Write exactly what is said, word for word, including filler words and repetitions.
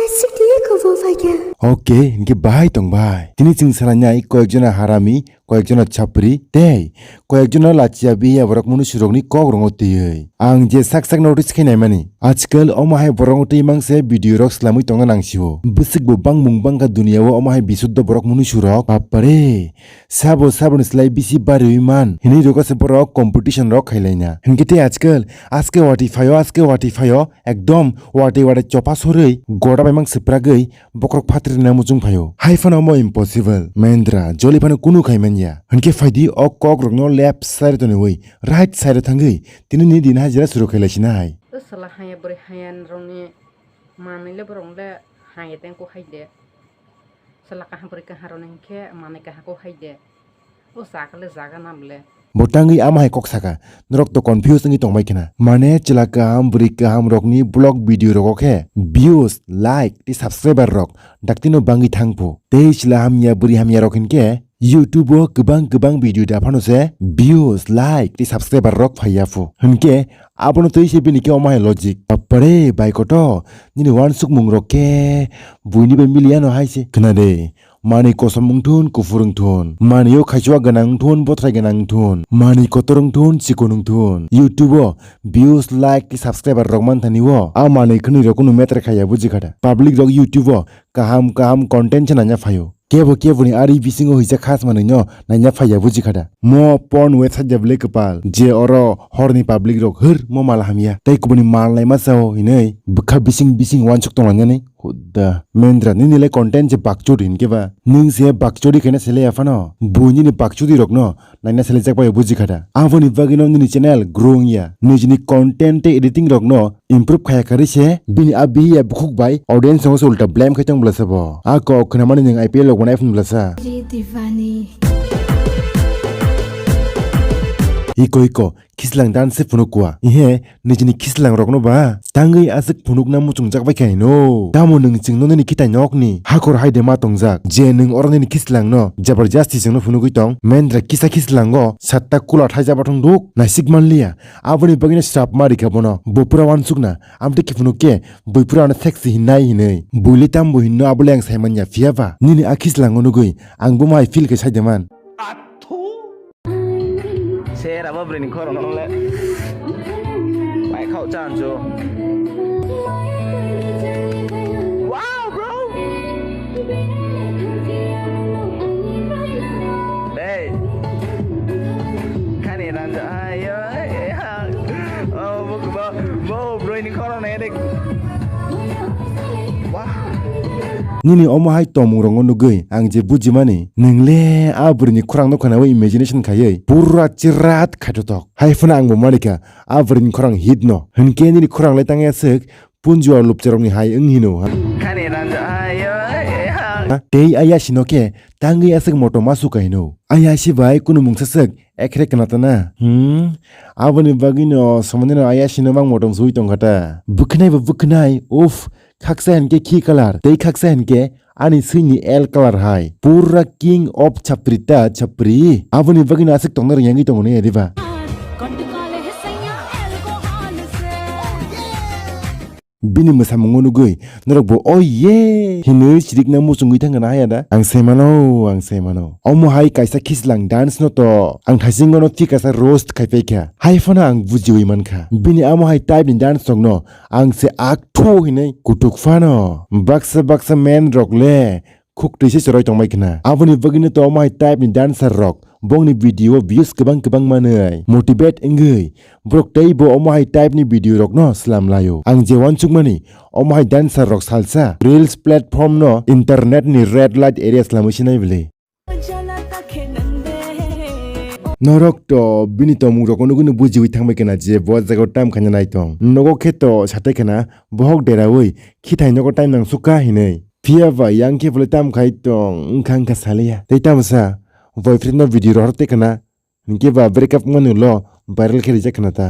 Sik twi kubu phaikha. Okay, hinkhe bahai tong bai. Tini chwng salainai koyekjona harami, koyekjona chapri, tei koyekjona lachia biya borok munusurokni kok rongo twiwi. Ang je sak sak notice khe naimani, ajkal omo hai borok twi mangse video rok swlamwi tongna nangsio. Bwswk bo bangmung bangkha duniya o omo hai bisuddho borok munusurok. Bapare, sabo saboni slai bisi bariwi man hinwi rwgase borok competition rok khailaina. Hinkhe tei ajkal aske wati phaio, aske wati phaio, ekdom wati wati chopa sorwi goda bai mang swpragwi bokrok phatri rwna muchung phaio. Hai phano omo impossible. Mendra, joli phano kunu khai manya. Hinkhe phaidi o kok rokno left side o toniwi right side o thangwi tini ni din hajira suru khailai sinai. O sala haya bwrwi haya rokni manwi le borok le haya tengko hai de. Sala kaham bwrwi kaham rokni hinkhe manwi kaham ko hai de. O sakale jaga nam le. Bo tangwi ama hai kok saka, norok to confuse wngwi tongbai khna. Mane chwla kaham, bwrwi kaham rokni vlog video rogo khe views, like tei subscriber rok daktino bangwi thangphu. Tei chwla hamya, bwrwi hamya rok hinkhe YouTube o kwbang kwbang video daphano se views, like tei subscriber rok phaiya phu. Hinkhe abono twi se bini khe omo hai logic. Bapare, bai koto, nini wansukmung rok khe buini bai miliya no hai se. Khna de, manwi kosom wngthun, kuphur wngthun, manwi o khaichua gwnang wngthun, bothrai gwnang wngthun, manwi kotor wngthun, chikon wngthun, YouTube o views, like tei subscriber rok manthani o a manwi khwnwi rok kunu matter khaiya bujikha da. Public rok YouTube o kaham kaham content se nanya phaio. Kebo keboni ari bisingo hwijak khas manwi no nanya phaiya bujikha da. Mo porn website ya bwle kwpal, je oro horni public rok hwr mo mal hamya. Tei kubuni mal naima sao hinwi bwkha bising bising wansuk tonglangnani. Huda. Mendra, nini le content je bakchori hinkhe ba. Nwng se bakchori khaina sele aphano. Bo nini bakchori rokno naina sele jak bai bujikha da. Aboni bagwino nini channel grow wngya. Nijini content tei editing rokno improve khaya kari se bini a bihiya bukhuk bai audience no se ulta blame khai tong bwlasa bo. A kok khwnamani nwng I P L rok bo nai phun bwlasa. Divani. Iko iko, khislang dance se phunuk kua. Ihe, nijini khislang rokno ba tangwi aswk phunukna muchungjak bai kha hino. Tamo nwng chwng no nini khitai nokni hakor hai de ma tongjak je nwng oro nini khislang no jabardasti chwngno phunugwi tong. Mendra kisa khislango satta kula thaijak bathang duk naisik manliya. Aboni bagwino srap ma rikha bono. Bo pura wansukna. Amtwi kiphunuk khe bui pura ano sexy hinnai hinwi. Buili tambo hinno abole ang saimanya, phiya ba nini a khislango nugwi ang bomo hai feel khe saideman. Athu. Sera ba bwrwini khorokno le. Mai khao chancho. Wow, bro. Hey. Kani ranja ayo. Oh, bo, bo, bo, bro, ini khorokno edek. Wah. Nini omo hai tongmung rokno nugwi ang je bujimani, nwng le a bwrwini khorang no khwnawi imagination khaiwi pura chirat khaitotok. Hai phano ang bo manikha, a bwrwini khorang hit no. Hinkhe nini khorang le tangya swk punjua lupcharokni hai wng hino. Kani ranja ayo, eh, ha. Ha? Tei a yasino khe tangwi aswk motom ma suka hino. A yasi bai kunu mungsa swk ekre kwnatana. Hmm? Aboni bagwino somonino a yasino mang motom sui tongkha ta. Bwkhnai bo bwkhnai, uff, khaksa hinkhe khi colour, tei khaksa hinkhe ani swini L colour hai. Pura king of chapri ta chapri. Aboni bagwino aswk tongna rwngya wngwi tongo ne diba? Bini mwsamungo nugwi norok bo "Oye!" hinwi chirikna muchungwi thangkha na haya da? Ang sai mano, ang sai mano. Omo hai kaisa khislang dance no to ang thaisingo no thik kaisa roast khai paikha. Hai phano ang bujiwi mankha. Bini amo hai type ni dance rok no ang se akthu hinwi kutuk phano. Baksa baksa men rok le khuk twi se choroi tongbai khna. Aboni bagwino to omo hai type ni dancer rok bongni video o views kwbang kwbang manwi motivate wngwi borok tei bo omo hai type ni video rok no slam laio. Ang je wansukmani omo hai dancer rok salsa reels platform no internet ni red light area slamwi sinai bwle. Norok to bini tongmung rok nugwi no bujiwi thangbai khna je bo jaga o tam khaina nai tong. Nogo khe to satai khna bohok derawi khithai nogo time nang sukha hinwi. Phiya ba yang khe bwle tam khai tong wngkha wngkha saliya. Tei tamsa boyfriend no video rohor tei khna. Hinkhe ba break up wngmani ulo viral khe rijak khna ta.